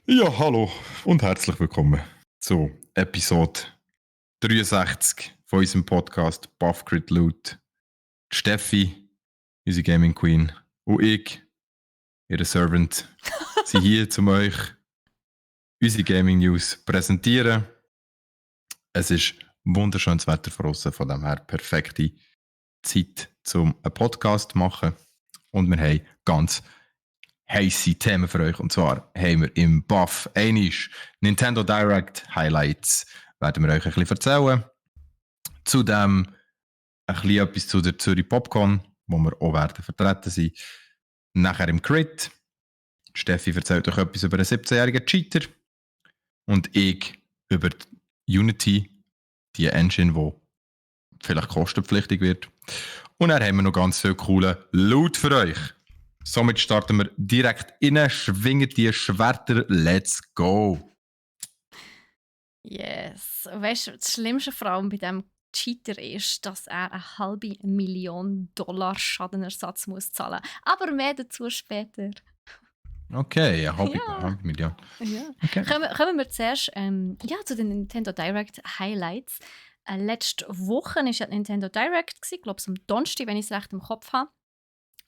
Ja, hallo und herzlich willkommen zu Episode 63 von unserem Podcast Buff Crit Loot. Die Steffi, unsere Gaming Queen, und ich, ihr Servant, sind hier, um euch unsere Gaming News präsentieren. Es ist wunderschönes Wetter draussen, von dem her perfekte Zeit, um einen Podcast zu machen. Und wir haben ganz heisse Themen für euch. Und zwar haben wir im Buff einiges Nintendo Direct Highlights. Werden wir euch ein bisschen erzählen. Zudem ein bisschen etwas zu der Zürich Popcorn, wo wir auch werden vertreten sein. Nachher im Crit. Steffi erzählt euch etwas über einen 17-jährigen Cheater. Und ich über die Unity, die Engine, die vielleicht kostenpflichtig wird. Und dann haben wir noch ganz viel coolen Loot für euch. Somit starten wir direkt rein, schwingen die Schwerter, let's go! Yes. Weißt du, das Schlimmste vor allem bei diesem Cheater ist, dass er $500,000 Schadenersatz muss zahlen muss. Aber mehr dazu später. Okay, eine halbe Ja. Million. Ja. Okay. Kommen wir zuerst zu den Nintendo Direct Highlights. Letzte Woche war ja Nintendo Direct, ich glaube es am Donnerstag, wenn ich es recht im Kopf habe.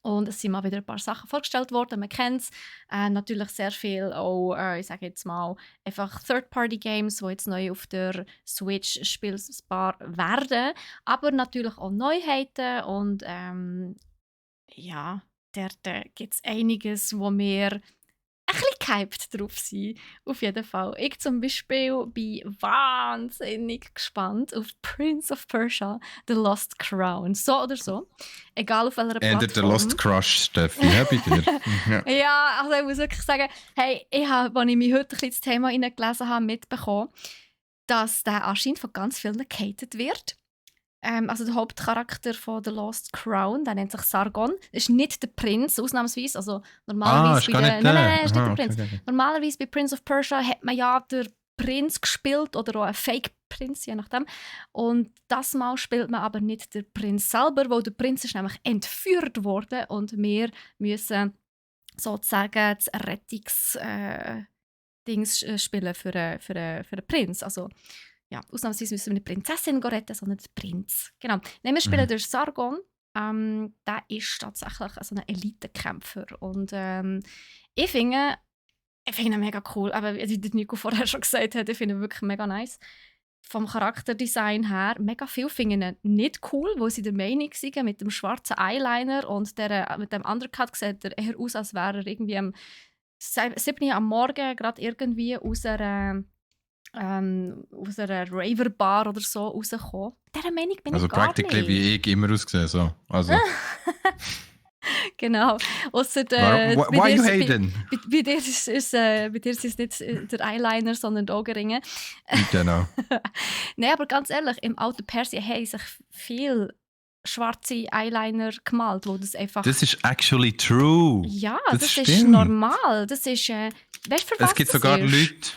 Und es sind mal wieder ein paar Sachen vorgestellt worden, man kennt es. Natürlich sehr viel auch, ich sage jetzt mal, einfach Third-Party-Games, die jetzt neu auf der Switch spielbar werden. Aber natürlich auch Neuheiten und dort gibt es einiges, wo wir ein bisschen gehypt drauf sind. Auf jeden Fall. Ich zum Beispiel bin wahnsinnig gespannt auf Prince of Persia, The Lost Crown. So oder so. Egal auf welcher Plattform. Ender der Lost Crush, Steffi, bei dir. Ja. Ja, also ich muss wirklich sagen, hey, als ich mich heute ein bisschen das Thema gelesen habe, mitbekommen, dass der anscheinend von ganz vielen gehatet wird. Also der Hauptcharakter von The Lost Crown, der nennt sich Sargon. Das ist nicht der Prinz, ausnahmsweise. Also normalerweise ist gar nicht Nein, ist nicht Aha, der Prinz. okay. Normalerweise bei Prince of Persia hat man ja den Prinz gespielt oder auch einen Fake-Prinz, je nachdem. Und das Mal spielt man aber nicht den Prinz selber, weil der Prinz ist nämlich entführt worden und wir müssen sozusagen das Rettungs-Dings spielen für den Prinz. Also ja, ausnahmsweise müssen wir nicht die Prinzessin retten, sondern den Prinz. Genau. Nein, wir spielen durch Sargon. Der ist tatsächlich so ein Elitekämpfer. Und ich finde ihn mega cool. Aber wie Nico vorher schon gesagt hat, ich finde ihn wirklich mega nice. Vom Charakterdesign her, mega viel finden ihn nicht cool, weil sie der Meinung sind, mit dem schwarzen Eyeliner und mit dem Undercut sieht er eher aus, als wäre er irgendwie am 7 Uhr am Morgen gerade irgendwie aus einer Raver-Bar oder so rausgekommen. Dieser Meinung bin Also ich gar practically nicht. wie ich immer ausgesehen. So. Also. Genau. Ausser Why you hating? Bei dir ist es nicht der Eyeliner, sondern die Augenringe. Genau. Nein, aber ganz ehrlich, im alten Persien haben sich viel schwarze Eyeliner gemalt, wo das einfach... Das ist actually true. Ja, das ist stimmt. normal. Das ist... weißt du, für was Es gibt das sogar ist? Leute,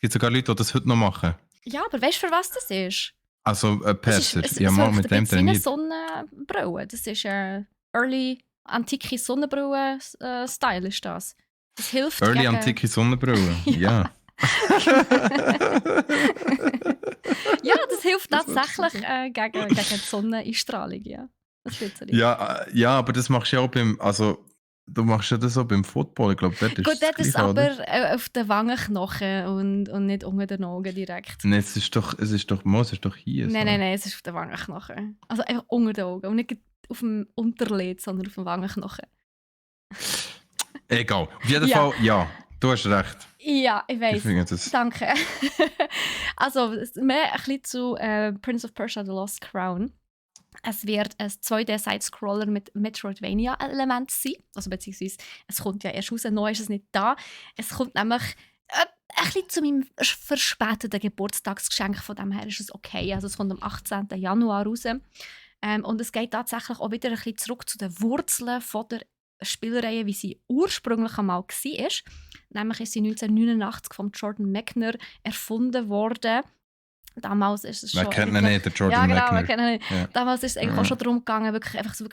die das heute noch machen. Ja, aber weißt du, für was das ist? Also Perser. Es Ja, mal mit dem trainiert. Sonnenbrille. Das ist early antike Sonnenbrille-Style ist das. Das hilft Early gegen... antike Sonnenbrille, ja. Ja, das hilft tatsächlich gegen die Sonneneinstrahlung, ja. Das so ja, aber das machst du ja auch du machst ja das auch beim Football, ich glaube, dort ist Gut, das das ist Gleiche, aber auf den Wangenknochen und nicht unter den Augen direkt. Nein, es ist doch hier. Nein, es ist auf den Wangenknochen. Also einfach unter den Augen und nicht auf dem Unterlid, sondern auf dem Wangenknochen. Egal. Auf jeden Fall, ja, du hast recht. Ja, ich weiss. Danke. Also, mehr ein bisschen zu Prince of Persia The Lost Crown. Es wird ein 2D-Side-Scroller mit Metroidvania-Elementen sein. Also beziehungsweise, es kommt ja erst raus, neu ist es nicht da. Es kommt nämlich ein bisschen zu meinem verspäteten Geburtstagsgeschenk. Von dem her ist es okay. Also es kommt am 18. Januar raus. Und es geht tatsächlich auch wieder ein bisschen zurück zu den Wurzeln von der Spielreihe, wie sie ursprünglich einmal war. Nämlich ist sie 1989 von Jordan Mechner erfunden worden. Damals ist es schon... Man kennt ihn nicht, der Jordan Mechner. Ja. Damals ist es eigentlich auch schon darum gegangen, wirklich so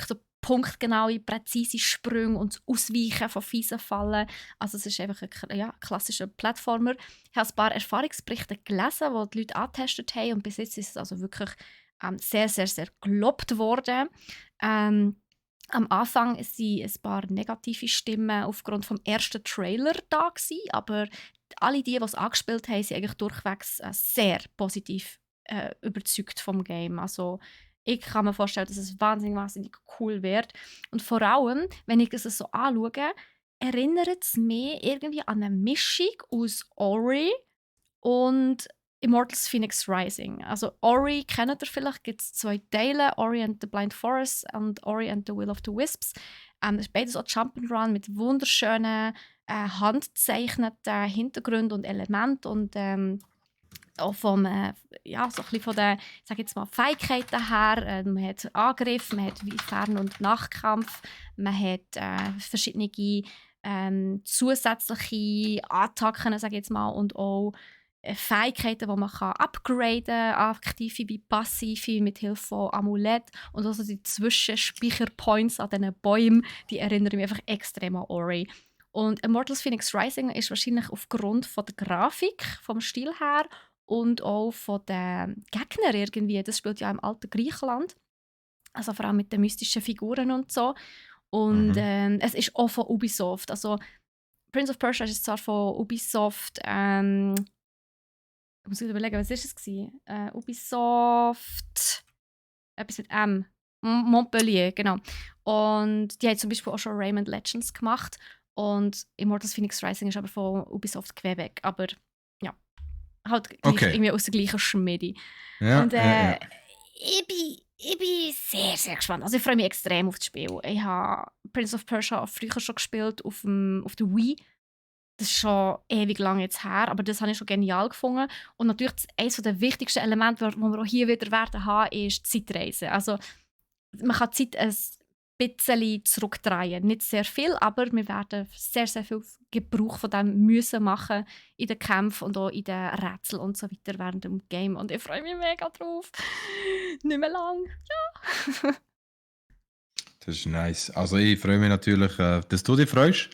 punktgenaue, präzise Sprünge und das Ausweichen von fiesen Fallen. Also es ist einfach ein klassischer Plattformer. Ich habe ein paar Erfahrungsberichte gelesen, die die Leute angetestet haben und bis jetzt ist es also wirklich sehr, sehr, sehr gelobt worden. Am Anfang waren ein paar negative Stimmen aufgrund vom ersten Trailer da gewesen, aber alle die es angespielt haben, sind eigentlich durchwegs sehr positiv überzeugt vom Game. Also ich kann mir vorstellen, dass es wahnsinnig cool wird. Und vor allem, wenn ich es so anschaue, erinnert es mich irgendwie an eine Mischung aus Ori und Immortals Phoenix Rising. Also Ori kennt ihr vielleicht, gibt es 2 Teile, Ori and the Blind Forest und Ori and the Will of the Wisps. Das ist beides auch Jump'n'Run mit wunderschönen, handgezeichneten Hintergründen und Elementen und auch vom, so ein bisschen von den, sag jetzt mal, Fähigkeiten her. Man hat Angriff, man hat Fern- und Nahkampf, man hat verschiedene zusätzliche Attacken, sag ich jetzt mal, und auch Fähigkeiten, die man upgraden kann, aktive wie passive, mit Hilfe von Amulett. Und also die Zwischenspeicherpoints an diesen Bäumen, die erinnern mich einfach extrem an Ori. Und Immortals Phoenix Rising ist wahrscheinlich aufgrund von der Grafik, vom Stil her und auch von den Gegnern irgendwie. Das spielt ja im alten Griechenland. Also vor allem mit den mystischen Figuren und so. Und es ist auch von Ubisoft. Also Prince of Persia ist zwar von Ubisoft. Ich muss überlegen, was ist es gewesen? Ubisoft. Etwas mit M. Montpellier, genau. Und die haben zum Beispiel auch schon Rayman Legends gemacht. Und Immortals Phoenix Rising ist aber von Ubisoft Quebec. Aber ja, halt irgendwie aus der gleichen Schmiede. Ja, und ich bin sehr, sehr gespannt. Also ich freue mich extrem auf das Spiel. Ich habe Prince of Persia auch früher schon gespielt auf der Wii. Das ist schon ewig lang jetzt her, aber das habe ich schon genial gefunden. Und natürlich eines der wichtigsten Elemente, die wir auch hier wieder werden haben, ist die Zeitreise. Also man kann die Zeit ein bisschen zurückdrehen. Nicht sehr viel, aber wir werden sehr, sehr viel Gebrauch von dem müssen machen in den Kämpfen und auch in den Rätseln und so weiter während dem Game. Und ich freue mich mega drauf. Nicht mehr lang. Ja. Das ist nice. Also ich freue mich natürlich, dass du dich freust.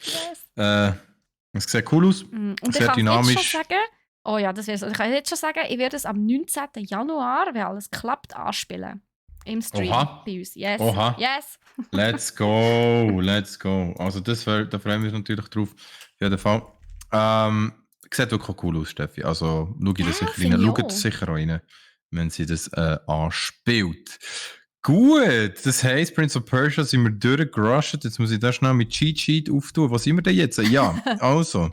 Yes. Es sieht cool aus. Und sehr dynamisch. Jetzt schon sagen, oh ja, das ich kann jetzt schon sagen, ich werde es am 19. Januar, wenn alles klappt, anspielen. Im Stream bei uns. Yes. Oha. Yes. Let's go. Also da freuen wir uns natürlich drauf. Auf jeden Fall. Sieht wirklich cool aus, Steffi. Also schau das sicher rein. Schaut das sicher rein, wenn sie das anspielt. Gut, das heisst, Prince of Persia sind wir durchgerusht. Jetzt muss ich das schnell mit Cheat Sheet auftun. Was sind wir denn jetzt? Ja, also.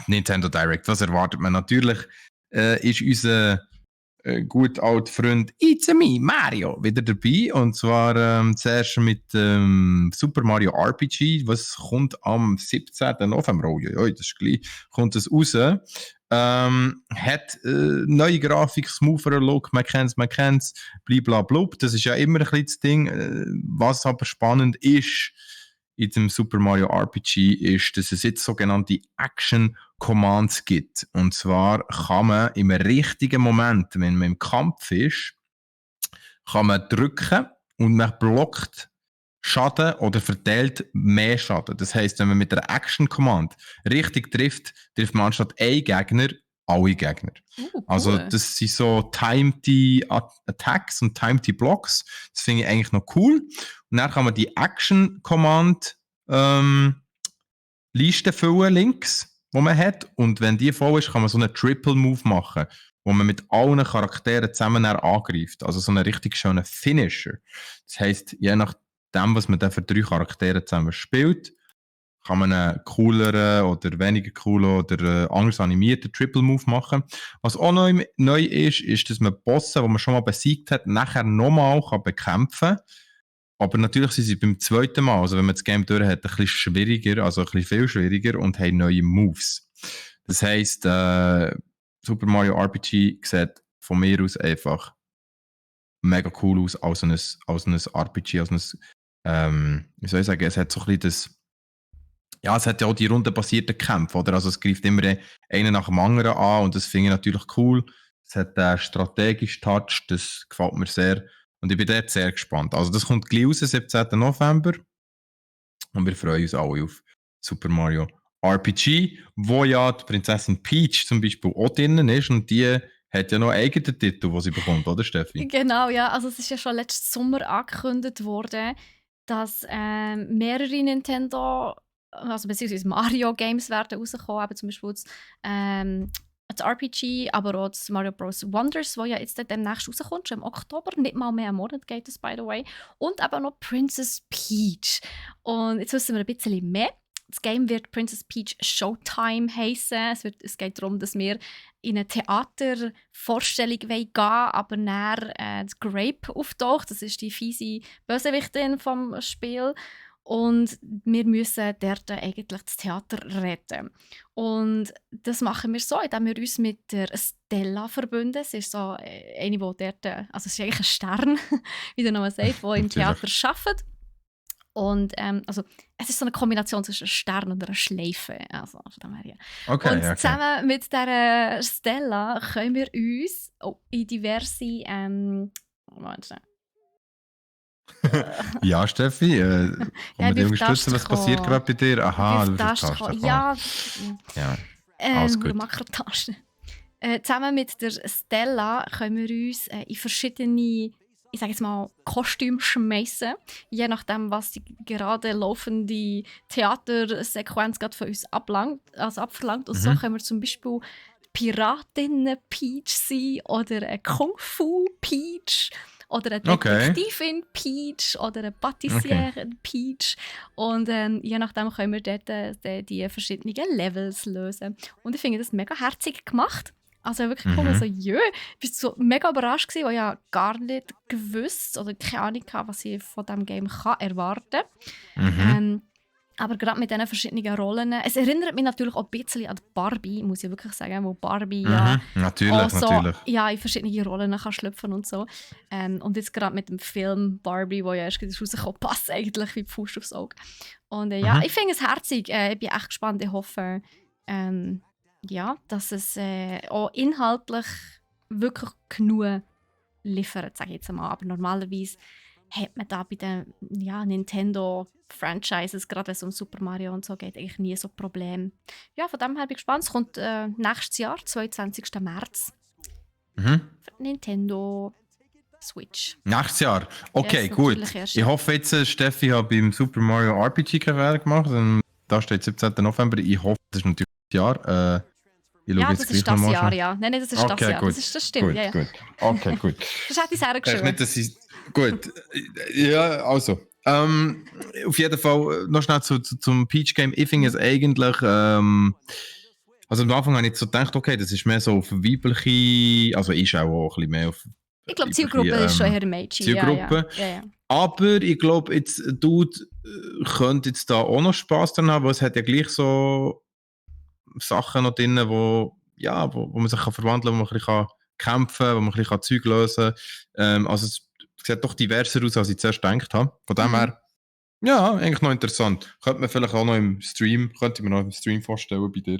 Nintendo Direct, was erwartet man? Natürlich ist unser gut alter Freund It's Me, Mario, wieder dabei. Und zwar zuerst mit Super Mario RPG. Was kommt am 17. November? Oh, ja, das ist gleich. Kommt es raus. Hat neue Grafik, smoother Look, man kennt's, bliblablub. Das ist ja immer ein bisschen das Ding. Was aber spannend ist in dem Super Mario RPG ist, dass es jetzt sogenannte Action Commands gibt. Und zwar kann man im richtigen Moment, wenn man im Kampf ist, kann man drücken und man blockt Schaden oder verteilt mehr Schaden. Das heisst, wenn man mit der Action Command richtig trifft man anstatt einen Gegner alle Gegner. Cool. Also das sind so timed Attacks und timed Blocks. Das finde ich eigentlich noch cool. Und dann kann man die Action Command Liste füllen, links, die man hat. Und wenn die voll ist, kann man so einen Triple Move machen, wo man mit allen Charakteren zusammen angreift. Also so einen richtig schönen Finisher. Das heisst, je nachdem, was man dann für 3 Charaktere zusammen spielt, kann man einen cooleren oder weniger coolen oder anders animierten Triple Move machen. Was auch neu ist, dass man Bosse, die man schon mal besiegt hat, nachher nochmal bekämpfen kann. Aber natürlich sind sie beim zweiten Mal, also wenn man das Game durch hat, ein bisschen schwieriger, also ein bisschen viel schwieriger und haben neue Moves. Das heisst, Super Mario RPG sieht von mir aus einfach mega cool aus als ein RPG, wie soll ich sagen, es hat so ein bisschen das. Ja, es hat ja auch die rundenbasierten Kämpfe, oder? Also es greift immer einen nach dem anderen an und das finde ich natürlich cool. Es hat einen strategischen Touch, das gefällt mir sehr. Und ich bin dort sehr gespannt. Also das kommt gleich raus, 17. November. Und wir freuen uns alle auf Super Mario RPG, wo ja die Prinzessin Peach zum Beispiel auch drinnen ist. Und die hat ja noch einen eigenen Titel, den sie bekommt, oder Steffi? Genau, ja. Also es ist ja schon letzten Sommer angekündigt worden, dass mehrere Nintendo, also beziehungsweise Mario-Games werden rauskommen. Eben zum Beispiel das RPG, aber auch das Mario Bros. Wonders, das ja jetzt demnächst rauskommt, schon im Oktober. Nicht mal mehr einen Monat geht es, by the way. Und eben noch Princess Peach. Und jetzt wissen wir ein bisschen mehr. Das Game wird Princess Peach Showtime heissen. Es geht darum, dass wir in eine Theatervorstellung gehen, aber dann Grape auftaucht. Das ist die fiese Bösewichtin vom Spiel. Und wir müssen dort eigentlich das Theater retten. Und das machen wir so, indem wir uns mit der Stella verbünden. Sie ist so eine, die dort, also es ist eigentlich ein Stern, wie der Name sagt, die im Theater arbeitet. Und also, es ist so eine Kombination zwischen einem Stern und einer Schleife. Also, von dem her, ja. Okay, und zusammen mit dieser Stella können wir uns in diverse ja, Steffi, komm mit unterstützen, was passiert gerade bei dir? Aha, du bist auf Tasten. Ja, alles gut. Makrotasten. Zusammen mit der Stella können wir uns in verschiedene, ich sage jetzt mal, Kostüme schmeißen, je nachdem, was die gerade laufende Theatersequenz gerade von uns abverlangt. Und so können wir zum Beispiel Piratinnen-Peach sein oder eine Kung-Fu-Peach. Oder eine Detektivin Peach oder eine Patissiere Peach. Und je nachdem können wir dort die verschiedenen Levels lösen. Und ich finde das mega herzig gemacht. Also wirklich cool, so, ich war so mega überrascht gewesen, weil ich ja gar nicht gewusst oder keine Ahnung hatte, was ich von diesem Game erwarten kann. Aber gerade mit diesen verschiedenen Rollen, es erinnert mich natürlich auch ein bisschen an Barbie, muss ich wirklich sagen, wo Barbie natürlich. Ja, in verschiedene Rollen kann schlüpfen und so. Und jetzt gerade mit dem Film Barbie, wo ja erst rauskommt, passt eigentlich wie die Faust aufs Auge. Und ja, ich finde es herzig. Ich bin echt gespannt. Ich hoffe, dass es auch inhaltlich wirklich genug liefert, sage ich jetzt mal. Aber normalerweise hat man da bei den Nintendo-Franchises, gerade wenn es um Super Mario und so geht, eigentlich nie so Probleme. Ja, von dem her bin ich gespannt. Es kommt nächstes Jahr, 22. März, für Nintendo Switch. Nächstes Jahr? Okay, gut. Ich hoffe jetzt, Steffi hat beim Super Mario RPG keine Fehler gemacht. Da steht 17. November. Ich hoffe, das ist natürlich das Jahr. Ja, das ist das Jahr, ja. Nein, das ist das Jahr. Gut. Das stimmt, gut, gut. Okay, gut. Das hätte ich sehr geschrieben. Gut. Ja, also. Auf jeden Fall noch schnell zum Peach Game. Ich finde es eigentlich. Also am Anfang habe ich so gedacht, okay, das ist mehr so auf weibliche. Also ist auch ein bisschen mehr auf. Ich glaube, die Zielgruppe ist schon eher Mädchen. Zielgruppe. Ja. Aber ich glaube, jetzt Dude könnte jetzt da auch noch Spass dran haben, weil es hat ja gleich so Sachen noch drin, wo man sich verwandeln kann, wo man ein bisschen kämpfen kann, wo man ein bisschen Zeug lösen kann. Also es sieht doch diverser aus, als ich zuerst gedacht habe. Von dem her, ja, eigentlich noch interessant. Könnte man vielleicht auch noch im Stream vorstellen bei dir.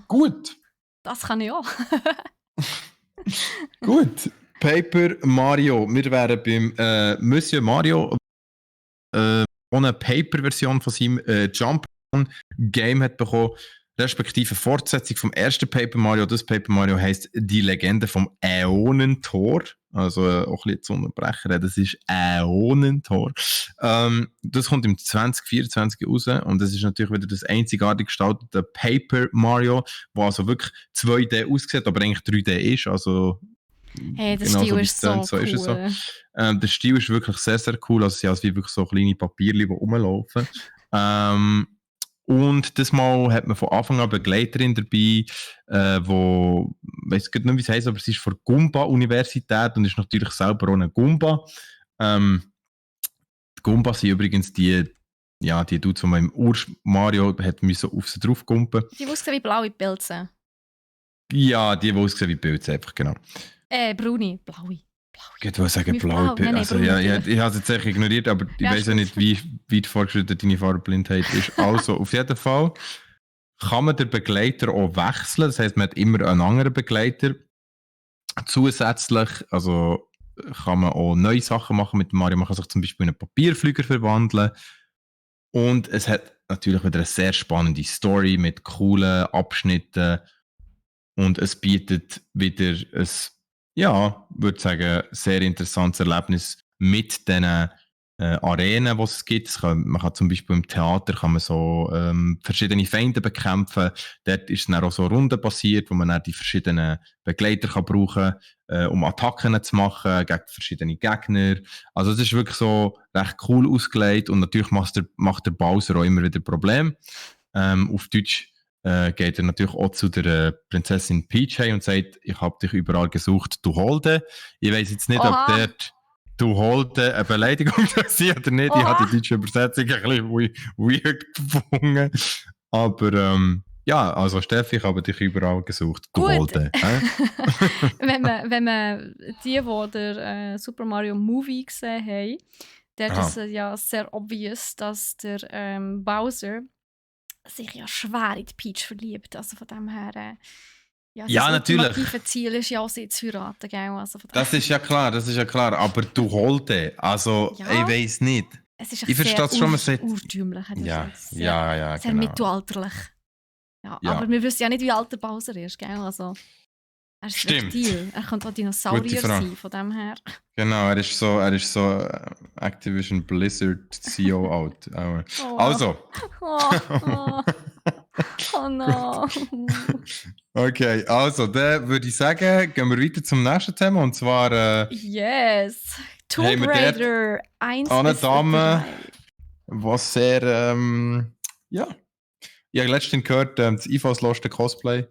Gut. Das kann ich auch. Gut. Paper Mario. Wir wären beim Monsieur Mario, eine Paper-Version von seinem Jump-Game hat bekommen, respektive Fortsetzung vom ersten Paper Mario. Das Paper Mario heisst Die Legende vom Äonentor. Also auch ein bisschen zu unterbrechen, das ist Äonentor. Das kommt im 2024 raus und das ist natürlich wieder das einzigartig gestaltete Paper Mario, wo also wirklich 2D aussieht, aber eigentlich 3D ist. Also hey, der Stil ist so cool. Ist es so. Der Stil ist wirklich sehr, sehr cool. Also sie haben wie wirklich so kleine Papierchen, die rumlaufen. Und das Mal hat man von Anfang an eine Begleiterin dabei, wo, ich weiß nicht, wie es heisst, aber sie ist von der Goomba-Universität und ist natürlich selber auch eine Goomba. Die Goomba sind übrigens die Dudes, die man im Ur-Mario hat müssen auf sie drauf gumpen. Die aussehen wie blaue Pilze. Ja, die aussehen wie Pilze, einfach, genau. Braune, blaue. Ich würde sagen blaue Pilze. Also, ich habe es jetzt echt ignoriert, aber ich weiß ja nicht, wie weit fortgeschritten deine Farbblindheit ist. Also, auf jeden Fall kann man den Begleiter auch wechseln. Das heisst, man hat immer einen anderen Begleiter. Zusätzlich, also kann man auch neue Sachen machen mit Mario. Man kann sich zum Beispiel in einen Papierflieger verwandeln. Und es hat natürlich wieder eine sehr spannende Story mit coolen Abschnitten. Und es bietet wieder ein, ja, würde sagen, sehr interessantes Erlebnis mit diesen Arenen, die es gibt. Man kann zum Beispiel im Theater kann man so verschiedene Feinde bekämpfen. Dort ist es dann auch so rundenbasiert, wo man dann die verschiedenen Begleiter kann brauchen kann, um Attacken zu machen gegen verschiedene Gegner. Also es ist wirklich so recht cool ausgelegt und natürlich macht der Bowser auch immer wieder Probleme. Auf Deutsch geht er natürlich auch zu der Prinzessin Peach und sagt, ich habe dich überall gesucht, du Holde. Ich weiss jetzt nicht, ob dort du Holde eine Beleidigung war oder nicht. Ich habe die deutsche Übersetzung ein bisschen weird gefunden. Aber ja, also Steffi, ich habe dich überall gesucht, du Holde. wenn man die der Super Mario Movie gesehen haben, dort ist es ja sehr obvious, dass der Bowser sich ja schwer in die Peach verliebt. Also von dem her, ja, natürlich. Das ultimative Ziel ist ja auch, sie zu heiraten. Gell? Also das ist ja klar. Aber du Holde, also ich weiss nicht. Es ist ich verstehe es schon, man sagt... urtümlich. Ja, sehr genau. mittelalterlich. Ja. Aber wir wissen ja nicht, wie alt der Bowser ist. Gell? Also, er ist Reptil. Er könnte auch Dinosaurier sein, von dem her. Genau, er ist so Activision Blizzard CEO out. Also. Oh no. Okay, also dann würde ich sagen, gehen wir weiter zum nächsten Thema und zwar yes, Tomb Raider 1 eine Dame, was sehr ja, ich habe letztens gehört, das einfallslosste Cosplay.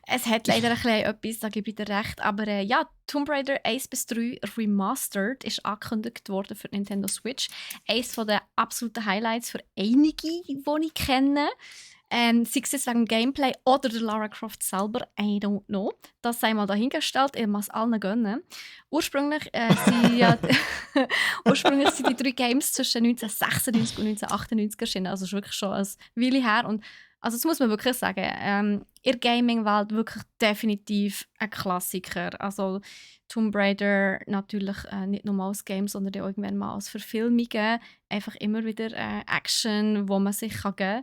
Es hat leider ein bisschen etwas, da gebe ich dir recht. Aber ja, Tomb Raider 1-3 Remastered ist angekündigt worden für Nintendo Switch. Eines der absoluten Highlights für einige, die ich kenne. Sei es jetzt wegen dem Gameplay oder der Lara Croft selber, I don't know. Das sei mal dahingestellt, ich muss es allen gönnen. Ursprünglich sind die 3 Games zwischen 1996 und 1998 erschienen. Also ist wirklich schon ein Weile her. Und also das muss man wirklich sagen. In der Gaming-Welt wirklich definitiv ein Klassiker. Also Tomb Raider natürlich nicht nur als Game, sondern auch irgendwann mal als Verfilmungen. Einfach immer wieder Action, wo man sich geben kann.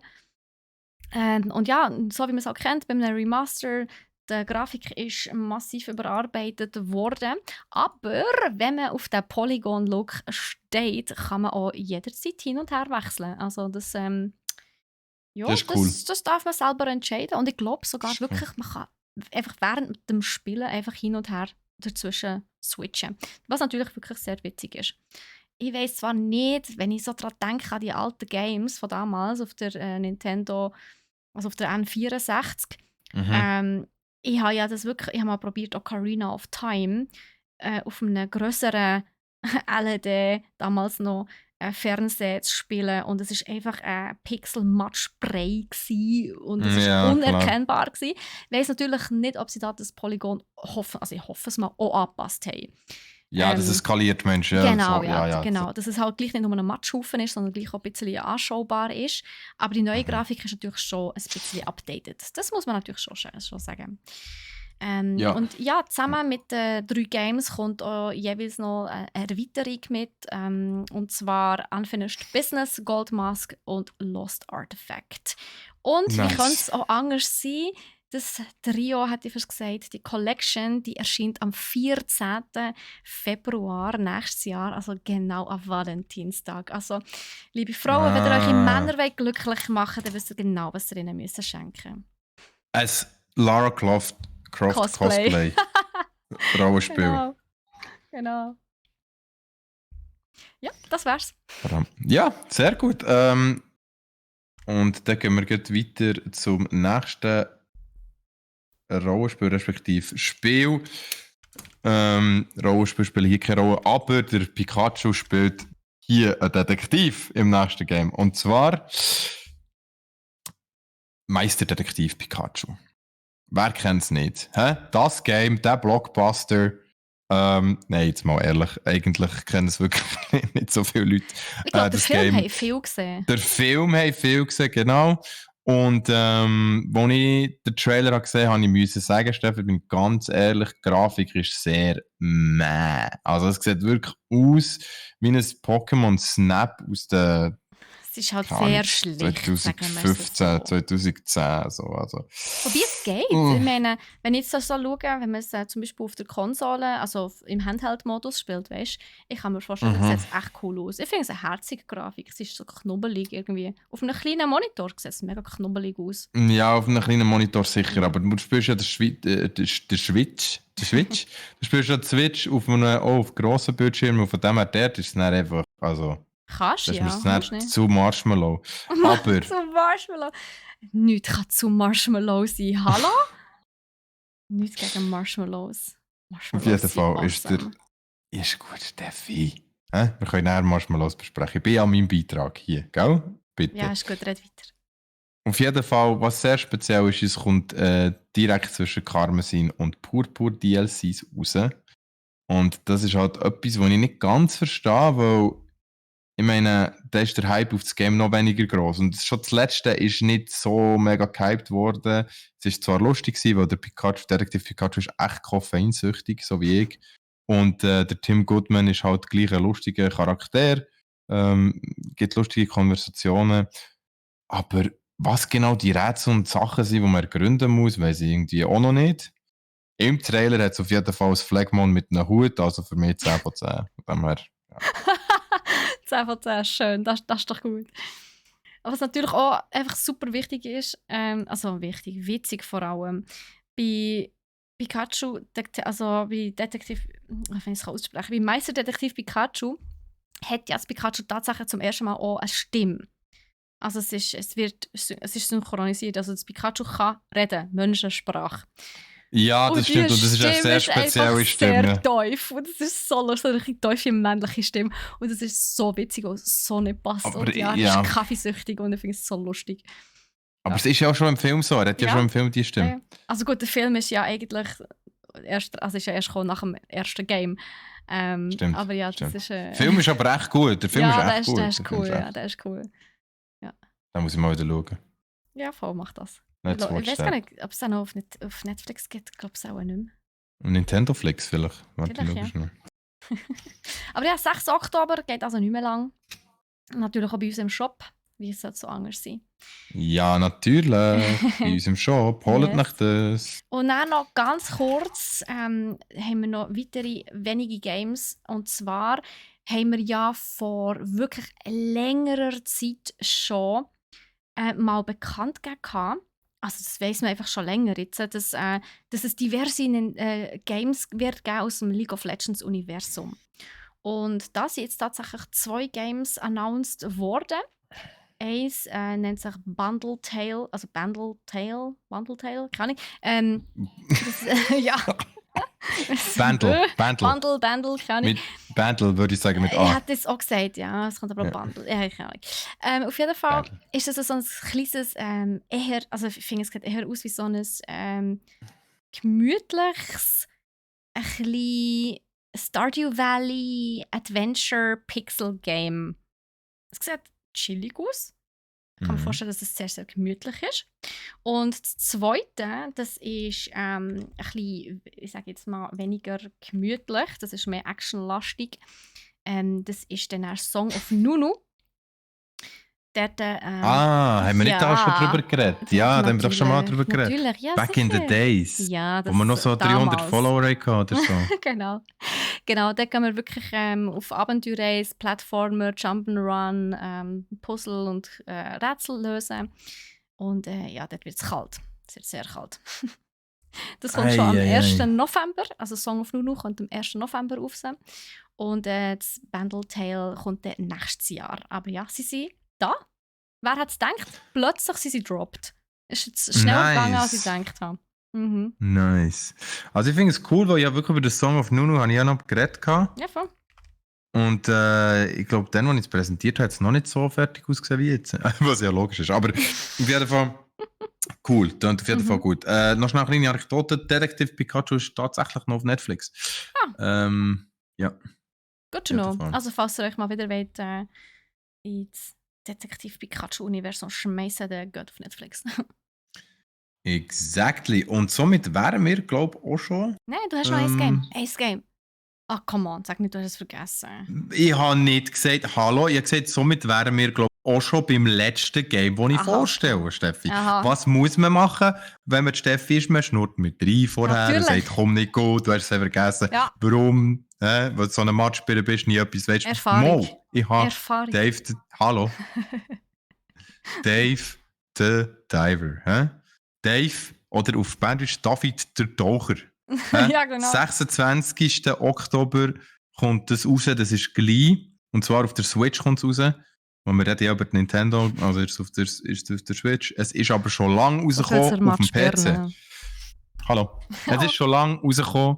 Und ja, so wie man es auch kennt, beim Remaster, die Grafik ist massiv überarbeitet worden. Aber wenn man auf den Polygon-Look steht, kann man auch jederzeit hin und her wechseln. Also das, das ist cool. Das darf man selber entscheiden. Und ich glaube sogar wirklich, man kann einfach während dem Spielen einfach hin und her dazwischen switchen. Was natürlich wirklich sehr witzig ist. Ich weiss zwar nicht, wenn ich so daran denke, an die alten Games von damals auf der Nintendo, also auf der N64. Ich habe ja das wirklich, ich habe mal probiert, Ocarina of Time auf einem grösseren LED damals noch Fernsehen zu spielen und es war einfach ein Pixel-Matschbrei und es war unerkennbar gewesen. Ich weiss natürlich nicht, ob sie da das Polygon also ich hoffe es mal, auch angepasst haben. Ja, das skaliert Menschen. Genau, so, genau. Dass es halt gleich nicht nur ein Matschhaufen ist, sondern gleich auch ein bisschen anschaubar ist. Aber die neue Grafik ist natürlich schon ein bisschen updated. Das muss man natürlich schon sagen. Und ja, zusammen mit den 3 Games kommt auch jeweils noch eine Erweiterung mit. Und zwar Unfinished Business, Gold Mask und Lost Artifact. Und wie könnte es auch anders sein? Das Trio, hat ich fast gesagt, die Collection, die erscheint am 14. Februar nächstes Jahr, also genau am Valentinstag. Also, liebe Frauen, wenn ihr eure Männer glücklich machen wollt, dann wisst ihr genau, was ihr ihnen schenken müsst. Ein Lara Croft Cosplay. Frauenspiel. Genau. Ja, das wär's. Ja, sehr gut. Und dann gehen wir gleich weiter zum nächsten Rollenspiel, respektive Spiel. Rollenspiel spielen hier keine Rolle, aber der Pikachu spielt hier einen Detektiv im nächsten Game. Und zwar Meisterdetektiv Pikachu. Wer kennt es nicht? Hä? Das Game, der Blockbuster. Nein, jetzt mal ehrlich, eigentlich kennen es wirklich nicht so viele Leute. Ich glaube, der Film haben viel gesehen. Der Film haben viel gesehen, genau. Und als ich den Trailer gesehen habe, musste ich sagen, Stefan, bin ganz ehrlich, die Grafik ist sehr meh. Also es sieht wirklich aus wie ein Pokémon Snap aus der Es ist halt keine Ahnung, sehr schlecht, sagen wir es 2015, so. 2010. So, also. Wobei es geht. Ich meine, wenn ich jetzt so schaue, wenn man es zum Beispiel auf der Konsole, also im Handheld-Modus spielt, weißt, ich kann mir vorstellen, das sieht echt cool aus. Ich finde es eine herzige Grafik. Es ist so knubbelig irgendwie. Auf einem kleinen Monitor sieht es mega knubbelig aus. Ja, auf einem kleinen Monitor sicher, aber du spielst ja den Switch. Du spielst ja den Switch auf einem auf grossen Bildschirm und von dem her dort ist es dann einfach, also, Kannst das ja, ist musst mir nicht. zu Marshmallow. Aber Zu Marshmallow. Nichts kann zu Marshmallow sein. Hallo? Nichts gegen Marshmallows. auf jeden Marshmallows sind Fall ist der... awesome. Ist gut, Steffi. Wir können näher Marshmallows besprechen. Ich bin an meinem Beitrag hier, gell? Bitte. Ja, ist gut, red weiter. Auf jeden Fall, was sehr speziell ist, es kommt direkt zwischen Karmesin und Purpur DLCs raus. Und das ist halt etwas, was ich nicht ganz verstehe, weil ich meine, da ist der Hype auf das Game noch weniger groß. Und schon das letzte ist nicht so mega gehypt worden. Es ist zwar lustig gewesen, weil der Detektiv Pikachu ist echt koffeinsüchtig, so wie ich. Und der Tim Goodman ist halt gleich ein lustiger Charakter. Gibt lustige Konversationen. Aber was genau die Rätsel und Sachen sind, die man ergründen muss, weiß ich irgendwie auch noch nicht. Im Trailer hat es auf jeden Fall ein Flagmon mit einem Hut, also für mich 10 von 10. Von dem her, ja. 10 von 10, schön, das ist doch gut. Aber was natürlich auch einfach super wichtig ist, also wichtig, witzig vor allem, bei Pikachu, also bei Detektiv, wenn ich es aussprechen kann, bei Meisterdetektiv Pikachu hat ja das Pikachu tatsächlich zum ersten Mal auch eine Stimme. Also es ist synchronisiert, also das Pikachu kann reden, Menschensprache. Ja, Und das stimmt. Und das ist eine sehr spezielle Stimme. Sehr tief. Und das ist so lustig, so eine tiefe männliche Stimme. Und das ist so witzig und so nicht passt. Aber und ja, ja. er ist kaffeesüchtig und ich finde es so lustig. Aber es ist ja auch schon im Film so. Er hat ja schon im Film die Stimme. Ja. Also gut, der Film ist ja eigentlich ist ja erst gekommen nach dem ersten Game. Stimmt. Aber ja, stimmt. das ist... Der Film ist aber echt gut. Der Film ist echt gut. Der ist cool, ja, der ist cool. Ja. Da muss ich mal wieder schauen. Ja, voll, mach das. Let's Ich watch weiß that. gar nicht, ob es auch noch auf Netflix gibt. Ich glaube es auch nicht mehr. Und Nintendo Flix vielleicht. Warte, Vielleicht, schau schnell. Aber ja, 6. Oktober geht also nicht mehr lang. Natürlich auch bei uns im Shop. Wie soll es so anders sein? Ja, natürlich. Bei uns im Shop. Holt Yes. nach das. Und dann noch ganz kurz haben wir noch weitere wenige Games. Und zwar haben wir ja vor wirklich längerer Zeit schon mal bekannt gegeben, also das weiss man einfach schon länger jetzt, dass es diverse Games wird geben aus dem League of Legends Universum. Und da sind jetzt tatsächlich 2 Games announced worden. Eins nennt sich Bundle Tale, keine Ahnung. Ja. Bundle. Bundle, keine Ahnung. Mit Bundle würde ich sagen mit Ich A. hätte es auch gesagt, ja. Es kommt aber auch Bundle. Ja, keine Ahnung. Auf jeden Fall Bundle. ist das so ein kleines, eher, also ich finde, es sieht eher aus wie so ein gemütliches, ein bisschen Stardew Valley Adventure Pixel Game. Es sieht chillig aus. Ich kann mir vorstellen, dass es sehr, sehr gemütlich ist. Und das Zweite, das ist ein bisschen, ich sage jetzt mal, weniger gemütlich. Das ist mehr actionlastig. Das ist dann ein Song of Nunu. Dort, haben wir nicht da schon drüber geredet? Ja, da haben wir doch schon mal drüber geredet. Natürlich, ja, Back sicher. in the days. Ja, das wo wir noch so 300 damals. Follower hatten oder so. Genau, da gehen wir wirklich auf Abenteuerreise, Plattformer, Jump'n'Run, Puzzle und Rätsel lösen. Und ja, dort wird es kalt. Es wird sehr kalt. Das kommt schon am 1. November. Also Song of Nunu kommt am 1. November raus. Und das Bundle Tale kommt dann nächstes Jahr. Aber ja, sie sind da. Wer hat es gedacht? Plötzlich sind sie dropped. Es ist jetzt schneller gegangen, als ich gedacht habe. Mhm. Nice. Also ich finde es cool, weil ich ja wirklich über den Song of Nunu habe ich ja noch geredet. Ja, voll. Und ich glaube, dann, als ich es präsentiert habe, hat es noch nicht so fertig ausgesehen wie jetzt. Was ja logisch ist. Aber auf jeden Fall cool. Klingt auf jeden Fall gut. Noch schnell eine kleine Anekdote. Detektiv Pikachu ist tatsächlich noch auf Netflix. Ja. Gut to know. Also falls ihr euch mal wieder wollt, ins Detektiv Pikachu-Universum schmeißen, der geht auf Netflix. Exactly. Und somit wären wir, glaube ich, auch schon. Nein, du hast noch ein Game. Ein Game. Ah, come on, sag nicht, du hast es vergessen. Ich habe nicht gesagt, hallo, ich habe gesagt, somit wären wir, glaube ich, auch schon beim letzten Game, das ich vorstelle, Steffi. Aha. Was muss man machen, wenn man Steffi ist? Man schnurrt mit 3 vorher und sagt, komm nicht gut, du hast es vergessen. Ja. Warum? Weil du so ein Matchspieler bist, nie etwas weißt. Erfahrung. Ich habe Dave, hallo. Dave the Diver. Dave, oder auf Berndeutsch David der Taucher. Ja, genau. 26. Oktober kommt das raus, das ist gleich. Und zwar auf der Switch kommt es raus. Und wir reden ja über die Nintendo, also ist auf der Switch. Es ist aber schon lange rausgekommen auf dem PC. Hallo. Es ist schon lange rausgekommen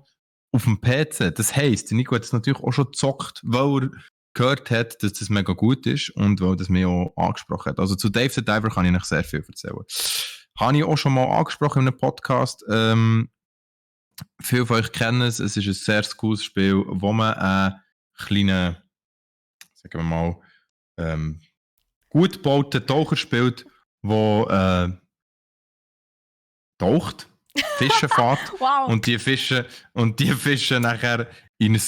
auf dem PC. Das heisst, Nico hat es natürlich auch schon gezockt, weil er gehört hat, dass das mega gut ist und weil das mich auch angesprochen hat. Also zu Dave the Diver kann ich noch sehr viel erzählen. Habe ich auch schon mal angesprochen in einem Podcast. Viele von euch kennen es. Es ist ein sehr cooles Spiel, wo man einen kleinen, sagen wir mal, gut gebauten Taucher spielt, der taucht, Fische fährt wow. und die Fische nachher in ein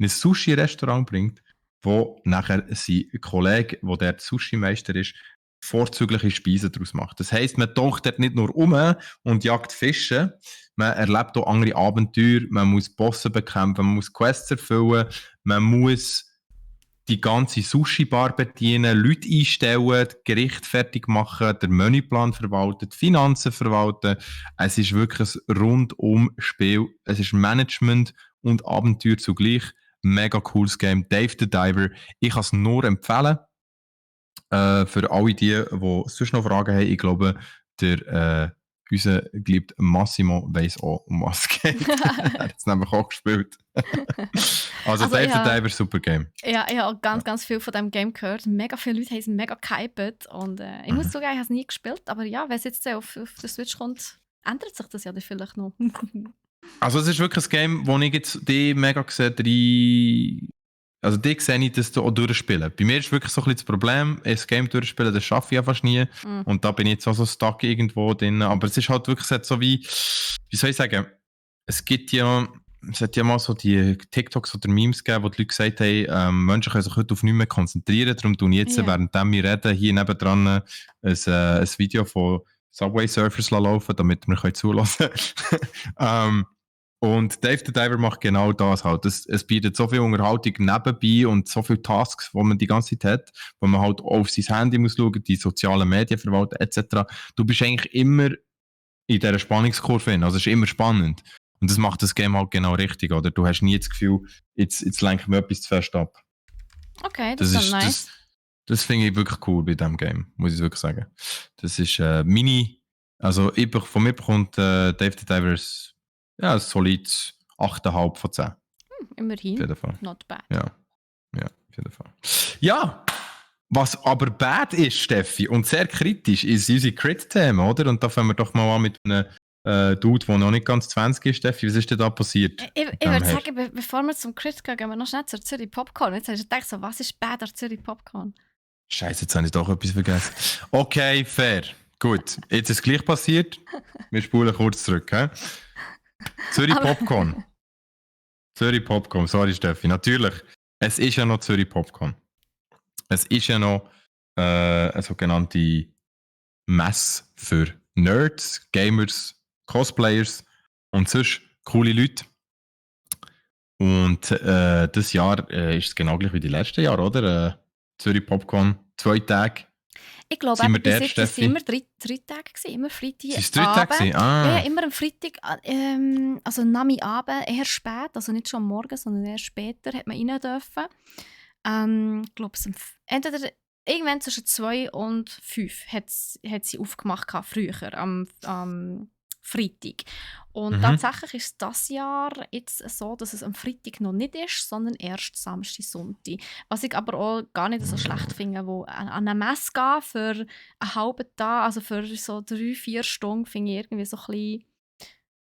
Sushi-Restaurant bringt, wo nachher sein Kollege, der der Sushi-Meister ist, vorzügliche Speisen daraus macht. Das heisst, man taucht dort nicht nur und jagt Fische, man erlebt auch andere Abenteuer, man muss Bosse bekämpfen, man muss Quests erfüllen, man muss die ganze Sushi-Bar bedienen, Leute einstellen, Gericht fertig machen, den Menüplan verwalten, die Finanzen verwalten. Es ist wirklich ein Rundum-Spiel. Es ist Management und Abenteuer zugleich. Mega cooles Game. Dave the Diver. Ich kann es nur empfehlen. Für alle die sonst noch Fragen haben, ich glaube, unser geliebter Massimo weiss auch, um was es geht. Er hat es nämlich auch gespielt. also Dave the Diver, super Game. Ja, ich habe ganz viel von diesem Game gehört. Mega viele Leute haben es mega gehypt. Und ich muss zugeben, ich habe es nie gespielt. Aber ja, wenn es jetzt auf der Switch kommt, ändert sich das ja dann vielleicht noch. Also es ist wirklich ein Game, wo ich jetzt die mega gesehen also die sehe ich, das auch durchspielen. Bei mir ist wirklich so ein bisschen das Problem, das Game durchspielen, das schaffe ich ja fast nie. Und da bin ich jetzt auch so stuck irgendwo drin. Aber es ist halt wirklich so wie soll ich sagen, es hat ja mal so die TikToks oder Memes gegeben, wo die Leute gesagt haben, Menschen können sich heute auf nichts mehr konzentrieren, darum tun ich jetzt, während wir reden, hier nebendran ein Video von Subway Surfers laufen, damit wir zulassen können. Und Dave the Diver macht genau das halt. Es bietet so viel Unterhaltung nebenbei und so viele Tasks, die man die ganze Zeit hat, wo man halt auf sein Handy muss schauen, die sozialen Medien verwalten etc. Du bist eigentlich immer in dieser Spannungskurve hin. Also es ist immer spannend. Und das macht das Game halt genau richtig, oder? Du hast nie das Gefühl, jetzt lenkt mir etwas zu fest ab. Okay, das ist nice. Das finde ich wirklich cool bei diesem Game, muss ich wirklich sagen. Das ist von mir bekommt Dave the Divers ein solides 8,5 von 10. Immerhin. Auf jeden Fall. Not bad. Ja, auf jeden Fall. Ja, was aber bad ist, Steffi, und sehr kritisch, ist unsere Crit-Themen, oder? Und da fangen wir doch mal an mit einem Dude, der noch nicht ganz 20 ist, Steffi. Was ist denn da passiert? Ich würde sagen, bevor wir zum Crit gehen, gehen wir noch schnell zur Zürich Popcorn. Jetzt hast du gedacht, so, was ist bad an Zürich Popcorn? Scheiße, jetzt habe ich doch etwas vergessen. Okay, fair. Gut, jetzt ist es gleich passiert. Wir spulen kurz zurück. Zürich Popcorn. Zürich Popcorn, sorry Steffi. Natürlich, es ist ja noch Zürich Popcorn. Es ist ja noch eine sogenannte Messe für Nerds, Gamers, Cosplayers und sonst coole Leute. Und das Jahr ist es genau gleich wie die letzten Jahre, oder? Zürich Popcorn, 2 Tage. Ich glaube, sind wir bis jetzt waren immer 3 Tage gewesen, immer Freitag. Sind es 3 Tage gewesen? Ja, immer am Freitag, also Nami-Abend, eher spät, also nicht schon am Morgen, sondern eher später, hat man rein dürfen. Ich glaube, entweder irgendwann zwischen 2 und 5 hat sie aufgemacht, früher, am Freitag. Und tatsächlich ist es dieses Jahr jetzt so, dass es am Freitag noch nicht ist, sondern erst Samstag, Sonntag. Was ich aber auch gar nicht so schlecht finde, wo an eine Messe gehen für einen halben Tag, also für so 3-4 Stunden, finde ich irgendwie so ein bisschen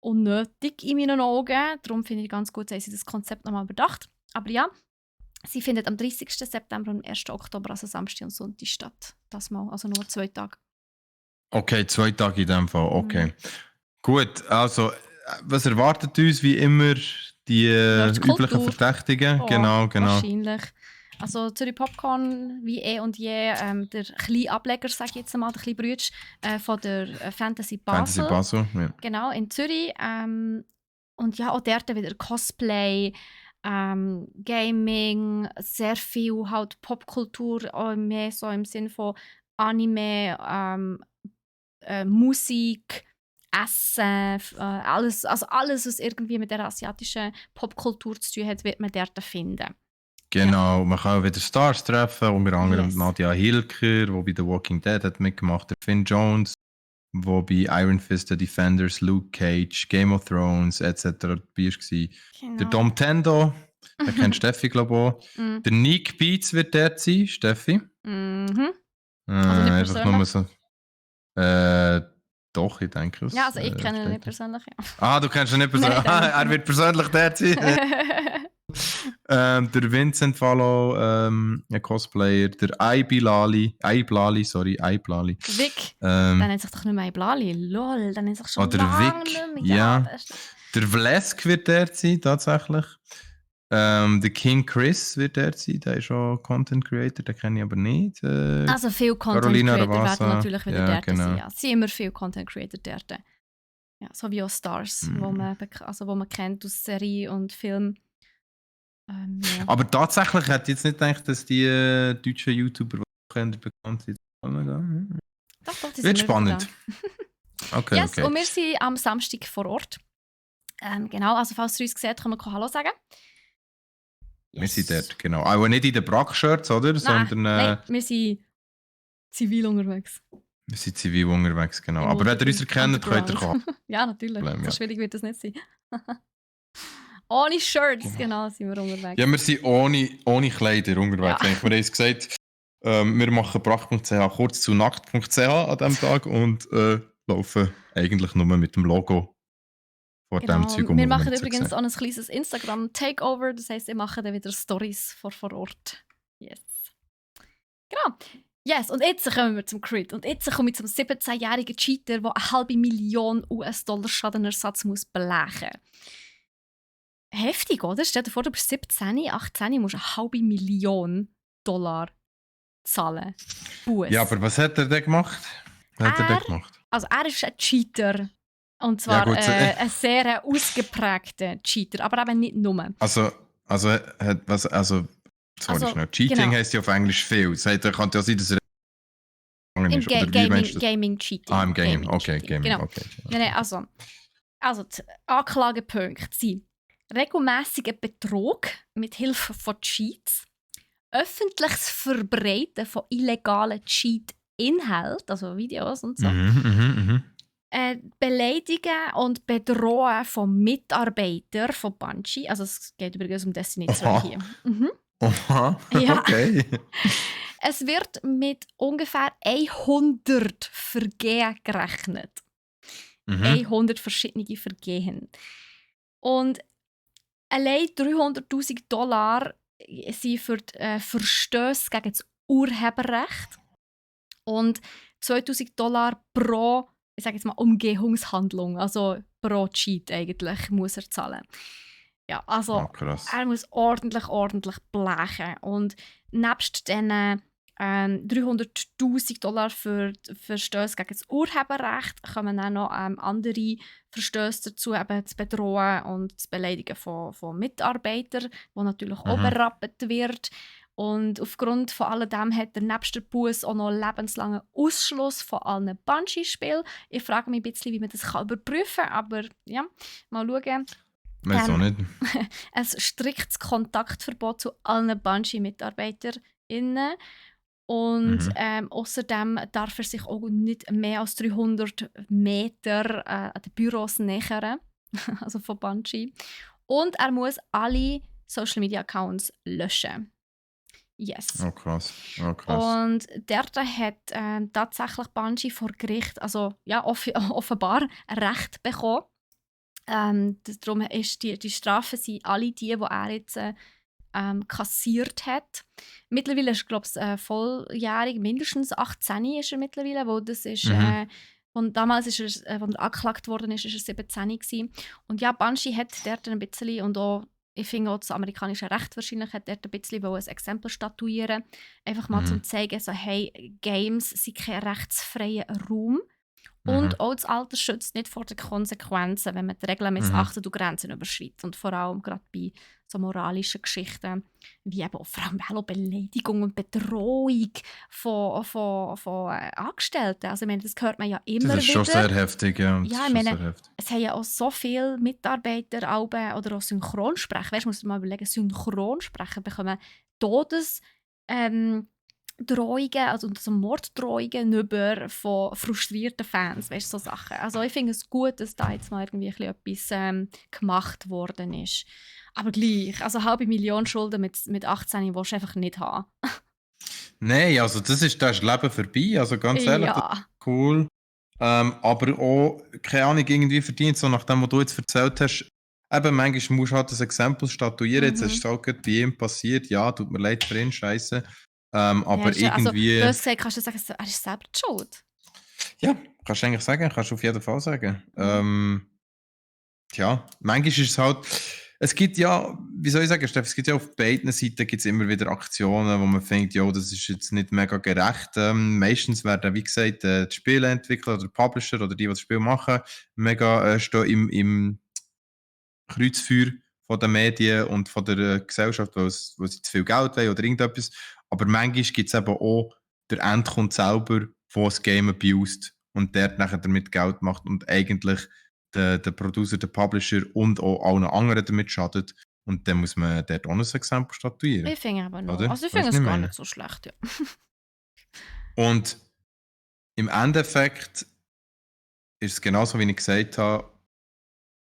unnötig in meinen Augen. Darum finde ich ganz gut, dass sie das Konzept nochmal überdacht. Aber ja, Sie findet am 30. September und am 1. Oktober, also Samstag und Sonntag statt. Das mal, also nur 2 Tage. Okay, 2 Tage in dem Fall, okay. Mhm. Gut, also was erwartet uns wie immer die üblichen Kultur. Verdächtigen? Oh, Genau. wahrscheinlich. Also Zürich Popcorn, wie und je, der kleine Ableger, sage ich jetzt mal, der kleine Brütsch von der Fantasy Fantasy Basel. Basel, ja. Genau, in Zürich. Und ja, auch dort wieder Cosplay, Gaming, sehr viel halt Popkultur, auch mehr so im Sinn von Anime, Musik, Essen, alles, also alles, was irgendwie mit der asiatischen Popkultur zu tun hat, wird man dort finden. Genau, man kann auch wieder Stars treffen, unter anderem Yes. Nadia Hilker, die bei The Walking Dead hat mitgemacht, der Finn Jones, wo bei Iron Fist, The Defenders, Luke Cage, Game of Thrones etc. dabei war. Genau. Der Dom Tendo, den kennt Steffi, glaube ich, auch. Mm. Der Nick Beats wird dort sein, Steffi. Mhm. Also nicht Einfach persönlich. nur so. Doch, ich denke es. Ja, also ich kenne ihn nicht steht da. persönlich. Ja. Ah, du kennst ihn nicht persönlich. Nein, den Er nicht. wird persönlich dort sein. Der Vincent Fallow, ein Cosplayer. Der Iblali. Vic. Dann nennt sich doch nicht mehr Blali. Lol, dann nennt sich schon Oder lange Vic, nicht mehr. ja. Das ist- Der Vlesk wird dort sein, tatsächlich. Der King Chris wird dort sein, der ist schon Content Creator, den kenne ich aber nicht. Also viele Content Carolina Creator Ravassa, werden natürlich wieder ja, dort genau. sein. Ja. Es sind immer viele Content Creator dort. Ja, so wie auch Stars, wo man kennt aus Serie und Film. Ja. Aber tatsächlich hätte ich jetzt nicht gedacht, dass die deutschen YouTuber bekannt sind. Doch, die Wird sind immer spannend. da. Okay, Yes, okay. und wir sind am Samstag vor Ort. Genau, also falls ihr uns seht, können wir Hallo sagen. Wir sind dort, genau. Aber nicht in den Brack-Shirts, oder? Nein, Sondern nein, wir sind zivil unterwegs. wir sind zivil unterwegs, genau. Im Aber wenn ihr uns erkennt, könnt ihr Underground. kommen. Ja, natürlich. Problem, So ja. schwierig wird das nicht sein. Ohne Shirts, genau, sind wir unterwegs. Ja, wir sind ohne Kleider unterwegs. Ja. Ja. Wir haben es gesagt, wir machen brack.ch kurz zu nackt.ch an diesem Tag und laufen eigentlich nur mit dem Logo vor Genau. dem Zeug Wir wo machen nicht so übrigens sehen. auch ein kleines Instagram-Takeover, das heisst, wir machen dann wieder Stories vor Ort. Yes. Genau. Yes, und jetzt kommen wir zum Crit. Und jetzt komme ich zum 17-jährigen Cheater, der $500,000 US-Dollar Schadenersatz muss blechen. Heftig, oder? Stell dir vor, du bist 17, 18, musst $500,000 zahlen. Buß. Ja, aber was hat er denn gemacht? Also er ist ein Cheater. Und zwar Ja, gut, ein sehr ausgeprägter Cheater, aber eben nicht nur. sorry, schnell. Cheating genau. heisst ja auf Englisch viel. Das heißt, kann ja sein, dass er Im ist. Oder wie meinst du das? Gaming Cheating. Ah, im Game. Okay, Cheating. Gaming. Genau. Okay. Nein, also die Anklagepunkte sind regelmäßiger Betrug mit Hilfe von Cheats, öffentliches Verbreiten von illegalen Cheat-Inhalten, also Videos und so, Beleidigen und Bedrohen von Mitarbeitern von Bungie, also es geht übrigens um Destiny 2 hier. Oha, Ja. okay. Es wird mit ungefähr 100 Vergehen gerechnet. 100 verschiedene Vergehen. Und allein $300,000 sind für die Verstöße gegen das Urheberrecht und $2.000 pro, ich sage jetzt mal, Umgehungshandlung, also pro Cheat eigentlich, muss er zahlen. Ja, also er muss ordentlich blechen. Und nebst diesen $300,000 für Verstöße gegen das Urheberrecht kommen auch noch andere Verstöße dazu, eben das Bedrohen und das Beleidigen von Mitarbeitern, wo natürlich auch berappelt wird. Und aufgrund von all dem hat er nebst der Buß auch noch lebenslangen Ausschluss von allen Bungie-Spielen. Ich frage mich ein bisschen, wie man das überprüfen kann, aber ja, mal schauen. Weiß auch nicht. Ein striktes Kontaktverbot zu allen Bungie-MitarbeiterInnen. Und außerdem darf er sich auch nicht mehr als 300 Meter an den Büros nähern, also von Bungie. Und er muss alle Social-Media-Accounts löschen. Yes. Oh krass. Und dort hat tatsächlich Bungie vor Gericht, also ja, offenbar ein Recht bekommen. Darum ist die Strafe sind alle die er jetzt kassiert hat. Mittlerweile ist, glaube ich, volljährig, mindestens 18 ist er mittlerweile, wo das ist... Und damals, als er angeklagt worden ist, war er 17 gewesen. Und ja, Bungie hat dort ein bisschen, und auch, ich finde auch das amerikanische Recht wahrscheinlich, hat dort ein bisschen ein Exempel statuieren. Einfach mal zum zeigen, so, hey, Games sind kein rechtsfreier Raum. Und auch das Alter schützt nicht vor den Konsequenzen, wenn man die Regeln missachtet und Grenzen überschreitet. Und vor allem gerade bei so moralischen Geschichten, wie eben auch, vor allem auch Beleidigung und Bedrohung von Angestellten. Also ich meine, das hört man ja immer wieder. Das ist schon sehr heftig, ja. Ja, ich meine, es haben ja auch so viele Mitarbeiter oder auch Synchronsprecher. Weißt du, musst du mal überlegen, Synchronsprecher bekommen Drohungen, also so Morddrohungen über von frustrierten Fans, weißt du, so Sachen. Also ich finde es gut, dass da jetzt mal irgendwie etwas gemacht worden ist. Aber gleich, also 500.000 Schulden mit 18 willst du einfach nicht haben. Nein, also das ist Leben vorbei, also ganz ehrlich, Ja. das ist cool. Aber auch, keine Ahnung, irgendwie verdient, so nach dem, was du jetzt erzählt hast, eben, manchmal musst du halt das Exempel statuieren, jetzt ist es auch gerade bei ihm passiert, ja, tut mir leid für ihn, scheiße. Aber Ja, irgendwie... Also, gesagt, kannst du sagen, er ist selber die Schuld? Ja, kannst du eigentlich sagen, kannst du auf jeden Fall sagen. Ja, manchmal ist es halt... Es gibt ja, wie soll ich sagen, Steff, es gibt ja auf beiden Seiten gibt's immer wieder Aktionen, wo man denkt, ja, das ist jetzt nicht mega gerecht. Meistens werden, wie gesagt, die Spieleentwickler oder Publisher oder die das Spiel machen, mega stehen im Kreuzfeuer von den Medien und von der Gesellschaft, weil sie zu viel Geld wollen oder irgendetwas. Aber manchmal gibt es eben auch der Endkunde selber, der das Game abused und der nachher damit Geld macht und eigentlich der Producer, der Publisher und auch allen anderen damit schadet. Und dann muss man dort auch ein Exempel statuieren. Ich finde aber noch. Oder? Also ich finde es gar nicht so schlecht, ja. Und im Endeffekt ist es genauso, wie ich gesagt habe.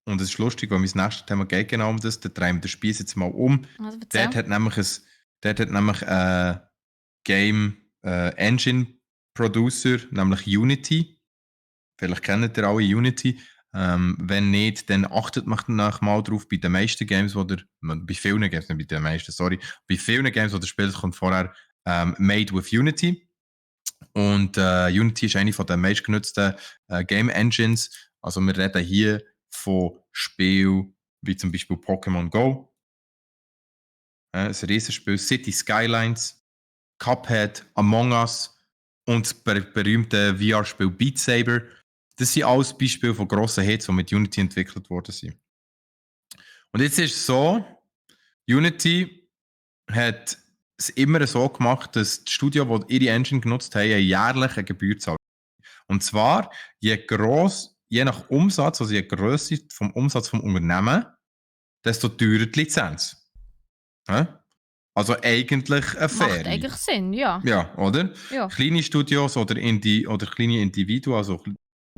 Und es ist lustig, weil mein nächstes Thema geht genau um das. Da drehen wir den Spieß jetzt mal um. Also Dort hat nämlich ein Game Engine Producer, nämlich Unity. Vielleicht kennt ihr alle Unity. Wenn nicht, dann achtet man mal drauf. Bei den meisten Games, bei vielen Games, nicht bei den meisten, sorry, bei vielen Games, die ihr spielt, kommt vorher Made with Unity. Und Unity ist eine der meistgenutzten Game Engines. Also wir reden hier von Spielen wie zum Beispiel Pokémon Go, ein Riesenspiel, City Skylines, Cuphead, Among Us und das berühmte VR-Spiel Beat Saber. Das sind alles Beispiele von grossen Hits, die mit Unity entwickelt worden sind. Und jetzt ist es so, Unity hat es immer so gemacht, dass die Studios, die ihre Engine genutzt haben, jährlich eine Gebühr zahlen. Und zwar, je nach Umsatz, also je grösser vom Umsatz vom Unternehmen, desto teurer die Lizenz. Also eigentlich eine faire. Macht eigentlich Sinn, ja. Ja, oder? Ja. Kleine Studios oder kleine Individuen, also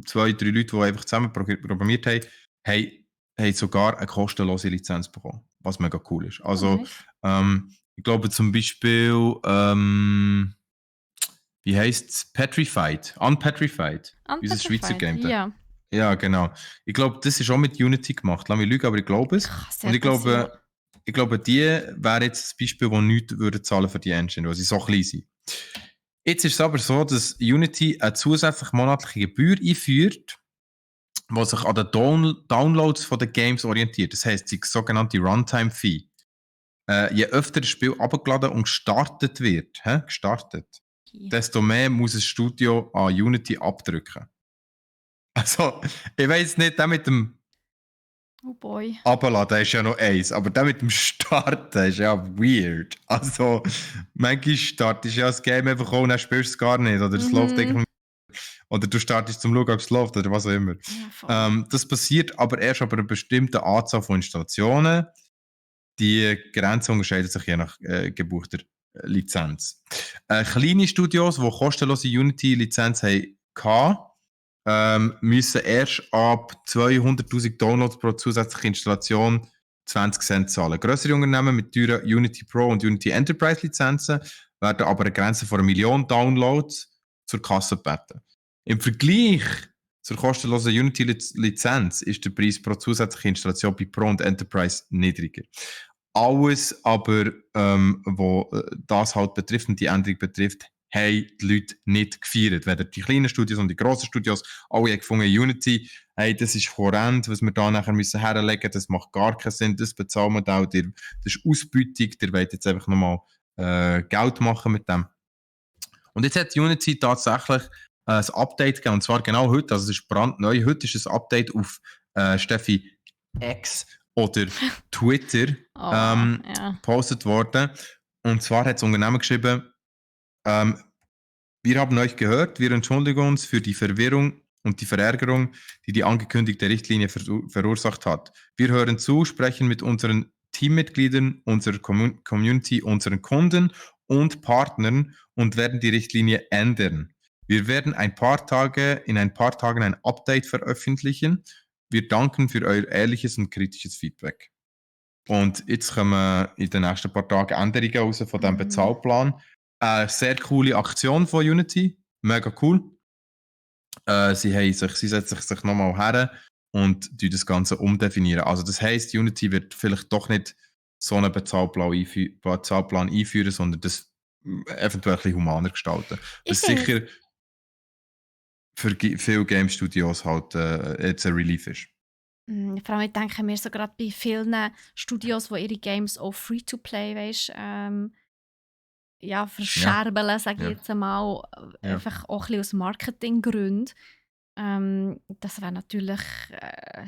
2, 3 Leute, die einfach zusammen programmiert haben sogar eine kostenlose Lizenz bekommen, was mega cool ist. Also, ich glaube zum Beispiel, wie heisst es? Unpetrified. Unser Schweizer Game. Ja. Ja, genau. Ich glaube, das ist auch mit Unity gemacht. Lass mich lügen, aber ich glaube es. Und ich glaube, die wäre jetzt das Beispiel, wo nichts würde zahlen für die Engine, weil sie so klein sind. Jetzt ist es aber so, dass Unity eine zusätzliche monatliche Gebühr einführt, die sich an den Downloads von den Games orientiert. Das heisst, die sogenannte Runtime-Fee. Je öfter das Spiel abgeladen und gestartet wird, desto mehr muss das Studio an Unity abdrücken. Also, ich weiss nicht, der mit dem Abladen ist ja noch eins, aber der mit dem Starten ist ja weird. Also, manchmal startest du ja das Game einfach auch und dann spielst du es gar nicht. Oder es läuft eigentlich oder du startest zum Schauen, ob es läuft oder was auch immer. Ja, das passiert aber erst ab einer bestimmten Anzahl von Installationen. Die Grenze unterscheidet sich je nach gebuchter Lizenz. Kleine Studios, die kostenlose Unity-Lizenz hatten, müssen erst ab 200.000 Downloads pro zusätzliche Installation 20 Cent zahlen. Grössere Unternehmen mit teuren Unity Pro und Unity Enterprise Lizenzen werden aber eine Grenze von 1 Million Downloads zur Kasse gebeten. Im Vergleich zur kostenlosen Unity-Lizenz ist der Preis pro zusätzliche Installation bei Pro und Enterprise niedriger. alles aber, wo das halt betrifft und die Änderung betrifft, haben die Leute nicht gefeiert. Weder die kleinen Studios und die grossen Studios, alle haben gefunden, Unity, hey, das ist horrend, was wir da nachher müssen herlegen, das macht gar keinen Sinn, das bezahlen wir auch, das ist Ausbeutung, ihr wollt jetzt einfach nochmal Geld machen mit dem. Und jetzt hat Unity tatsächlich ein Update gegeben, und zwar genau heute, also es ist brandneu, heute ist ein Update auf Steffi X oder Twitter gepostet worden. Und zwar hat das Unternehmen geschrieben, wir haben euch gehört, wir entschuldigen uns für die Verwirrung und die Verärgerung, die die angekündigte Richtlinie verursacht hat. Wir hören zu, sprechen mit unseren Teammitgliedern, unserer Community, unseren Kunden und Partnern und werden die Richtlinie ändern. Wir werden in ein paar Tagen ein Update veröffentlichen. Wir danken für euer ehrliches und kritisches Feedback. Und jetzt kommen in den nächsten paar Tagen Änderungen raus von diesem Bezahlplan. Eine sehr coole Aktion von Unity. Mega cool. Sie setzen sich nochmal her und das Ganze umdefinieren. Also das heisst, Unity wird vielleicht doch nicht so einen Bezahlplan einführen, sondern das eventuell ein bisschen humaner gestalten. Was sicher für viele Game Studios halt jetzt ein Relief ist. Vor allem, ich denke mir so gerade bei vielen Studios, die ihre Games auch Free-to-Play, verscherbeln, sage ich jetzt einmal, einfach auch ein bisschen aus Marketinggründen. Das wäre natürlich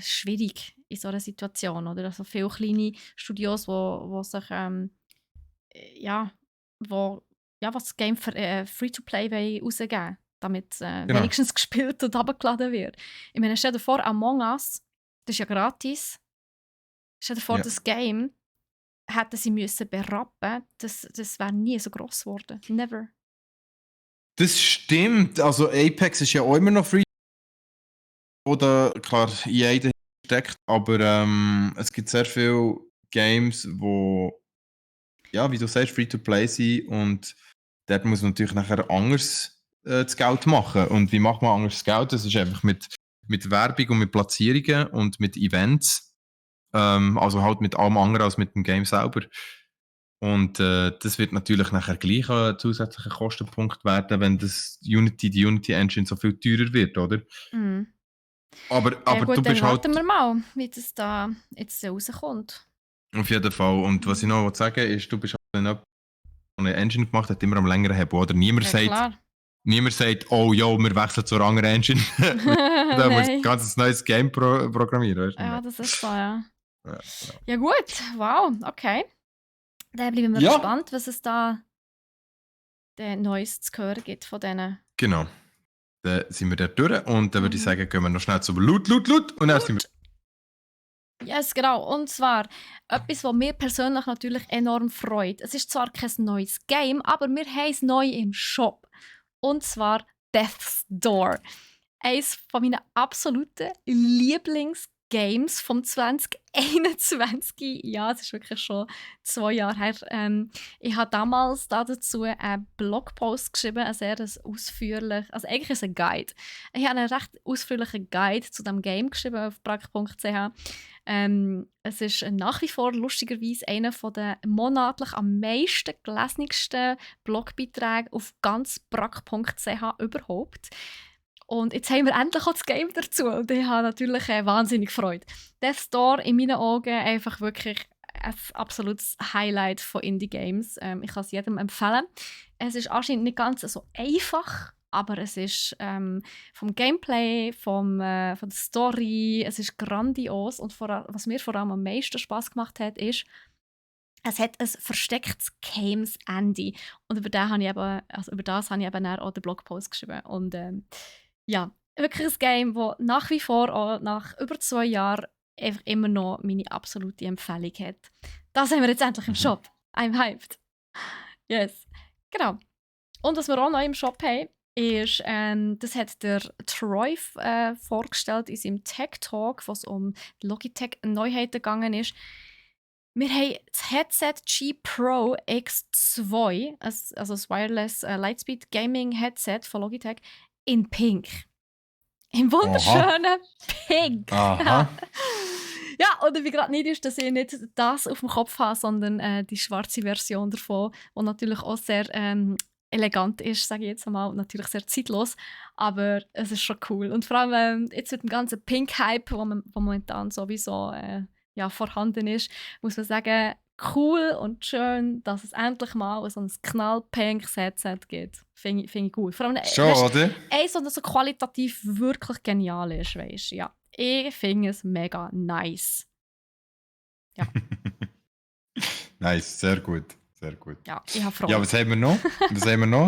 schwierig in so einer Situation, oder? Also viele kleine Studios, wo sich was das Game Free-to-Play rausgeben, damit wenigstens gespielt und abgeladen wird. Ich meine, stell dir vor, Among Us, das ist ja gratis. Stell dir vor, das Game hätten sie müssen berappen, das wäre nie so gross geworden. Never. Das stimmt. Also Apex ist ja auch immer noch free. Oder klar, jeder steckt, aber es gibt sehr viele Games, wo, ja, wie du sagst, free-to-play sind und dort muss man natürlich nachher anders das Geld machen. Und wie macht man anders das Geld? Das ist einfach mit Werbung und mit Platzierungen und mit Events. Also halt mit allem anderen als mit dem Game selber. Und das wird natürlich nachher gleich ein zusätzlicher Kostenpunkt werden, wenn die Unity Engine so viel teurer wird, oder? Aber gut, du bist halt... warten wir mal, wie das da jetzt rauskommt. Auf jeden Fall. Und was ich noch sagen will, ist, du bist halt, wenn jemand eine Engine gemacht hat, immer am längeren haben, oder? Niemand sagt, oh, ja, wir wechseln zur anderen Engine. Da muss ein ganz neues Game programmieren, weißt du? Ja, das ist so, ja. Ja gut, wow, okay. Dann bleiben wir gespannt, was es da Neues zu hören gibt von denen. Genau. Dann sind wir da durch und dann würde ich sagen, gehen wir noch schnell zum Loot und dann sind wir... Yes, genau. Und zwar etwas, was mir persönlich natürlich enorm freut. Es ist zwar kein neues Game, aber wir haben es neu im Shop. Und zwar Death's Door. Eines von meinen absoluten Lieblingsgames vom 2021. Ja, es ist wirklich schon 2 Jahre her. Ich habe damals dazu einen Blogpost geschrieben, ein sehr ausführlich, also eigentlich ist es ein Guide. Ich habe einen recht ausführlichen Guide zu diesem Game geschrieben auf brack.ch. Es ist nach wie vor lustigerweise einer der monatlich am meisten gelesensten Blogbeiträge auf ganz brack.ch überhaupt. Und jetzt haben wir endlich auch das Game dazu und ich habe natürlich wahnsinnig Freude. Death's Door in meinen Augen einfach wirklich ein absolutes Highlight von Indie-Games. Ich kann es jedem empfehlen. Es ist anscheinend nicht ganz so einfach, aber es ist vom Gameplay, von der Story, es ist grandios. Und was mir vor allem am meisten Spass gemacht hat, ist, es hat ein verstecktes Games-Ende. Und über das habe ich eben auch den Blogpost geschrieben. Und ja, wirklich ein Game, das nach wie vor, auch nach über 2 Jahren, einfach immer noch meine absolute Empfehlung hat. Das haben wir jetzt endlich im Shop. I'm hyped. Yes. Genau. Und was wir auch noch im Shop haben, ist, das hat der Troy vorgestellt in seinem Tech Talk, wo es um Logitech-Neuheiten gegangen ist. Wir haben das Headset G Pro X2, also das Wireless Lightspeed Gaming Headset von Logitech, in Pink. Im wunderschönen Pink. Aha. Ja, oder ich bin gerade neidisch, dass ich nicht das auf dem Kopf habe, sondern die schwarze Version davon, die natürlich auch sehr elegant ist, sage ich jetzt einmal, und natürlich sehr zeitlos, aber es ist schon cool. Und vor allem jetzt mit dem ganzen Pink-Hype, wo momentan sowieso vorhanden ist, muss man sagen, cool und schön, dass es endlich mal so ein knallpinkes Headset gibt. Finde ich gut. Vor allem, Schon, oder? eins, das so qualitativ wirklich genial ist, weisst du. Ja. Ich finde es mega nice. Ja. Nice, sehr gut. Sehr gut. Ja, ich habe Freude. Ja, was haben wir noch?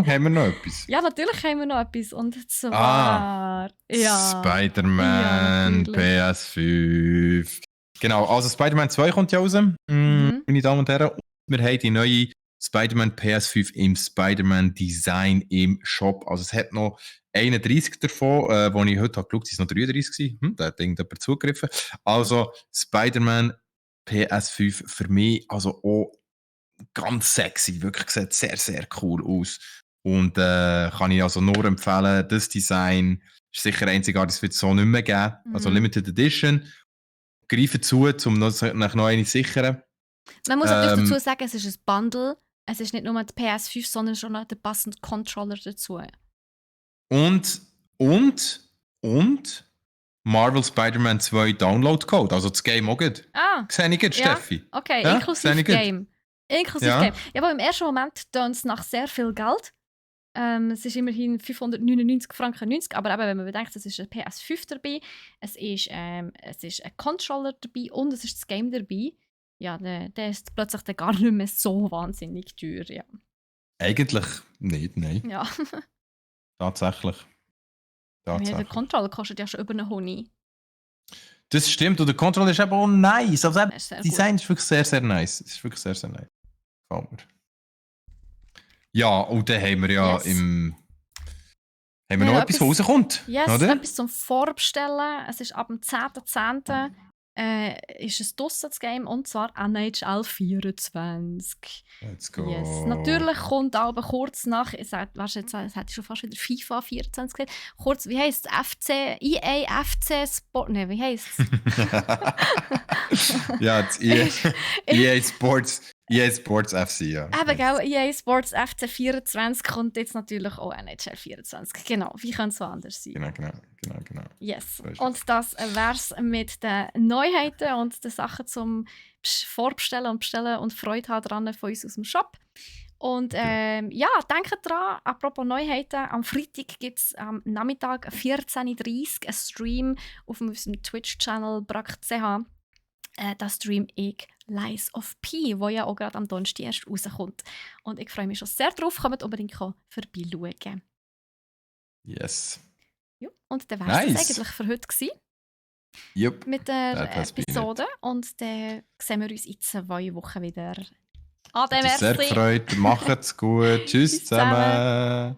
Haben wir noch etwas? Ja, natürlich haben wir noch etwas. Und zwar... Spider-Man PS5. Genau, also Spider-Man 2 kommt ja raus, meine Damen und Herren. Und wir haben die neue Spider-Man PS5 im Spider-Man-Design im Shop. Also es hat noch 31 davon, wo ich heute geschaut habe, sind es noch 33 gewesen. Da hat irgendjemand zugegriffen. Also Spider-Man PS5 für mich, also auch ganz sexy, wirklich sieht sehr, sehr cool aus. Und kann ich also nur empfehlen, das Design ist sicher einzigartig, das wird es so nicht mehr geben. Also Limited Edition. Greifen zu, um noch eine sichern. Man muss natürlich dazu sagen, es ist ein Bundle. Es ist nicht nur die PS5, sondern schon noch der passende Controller dazu. Und Marvel Spider-Man 2 Download-Code, also das Game auch gut. Sehe ich gut, Steffi? Okay, ja? Inklusive Game. Game. Ja, aber im ersten Moment tönt es nach sehr viel Geld. Es ist immerhin 599 Franken 90, aber eben, wenn man bedenkt, es ist ein PS5 dabei, es ist ein Controller dabei und es ist das Game dabei, ja, dann ist plötzlich gar nicht mehr so wahnsinnig teuer. Ja. Eigentlich nicht, nein. Ja. Tatsächlich. Der Controller kostet ja schon über einen Honig. Das stimmt, und der Controller ist eben auch nice. Also das Design ist wirklich sehr, sehr nice. Es ist wirklich sehr, sehr nice. Gefällt mir. Ja, und dann haben wir ja haben wir noch etwas, was rauskommt. Yes, oder? Etwas zum Vorbestellen. Es ist ab dem 10.10. Ist es draussen, das Game, und zwar NHL 24. Let's go. Yes. Natürlich kommt aber kurz nach, jetzt hätte ich schon fast wieder FIFA 24 gesagt, kurz, wie heisst es? EA FC Sport, ne, wie heisst es? Ja, das EA Sports FC, ja. Eben, genau, EA Sports FC 24 kommt jetzt natürlich auch NHL 24. Genau, wie könnte es so anders sein? Genau. Yes. Und das wär's mit den Neuheiten und den Sachen zum Vorbestellen und Bestellen und Freude haben dran von uns aus dem Shop. Und denkt dran, apropos Neuheiten, am Freitag gibt es am Nachmittag 14.30 Uhr einen Stream auf unserem Twitch-Channel brack.ch. Da stream ich Lies of P, wo ja auch gerade am Donnerstag erst rauskommt. Und ich freue mich schon sehr drauf, kommt unbedingt vorbeischauen. Yes. Ja, und dann war es eigentlich für heute gewesen. Yep. Mit der Episode. Und dann sehen wir uns in 2 Wochen wieder. Ade, merci. Sehr gefreut. Macht's gut. Tschüss zusammen.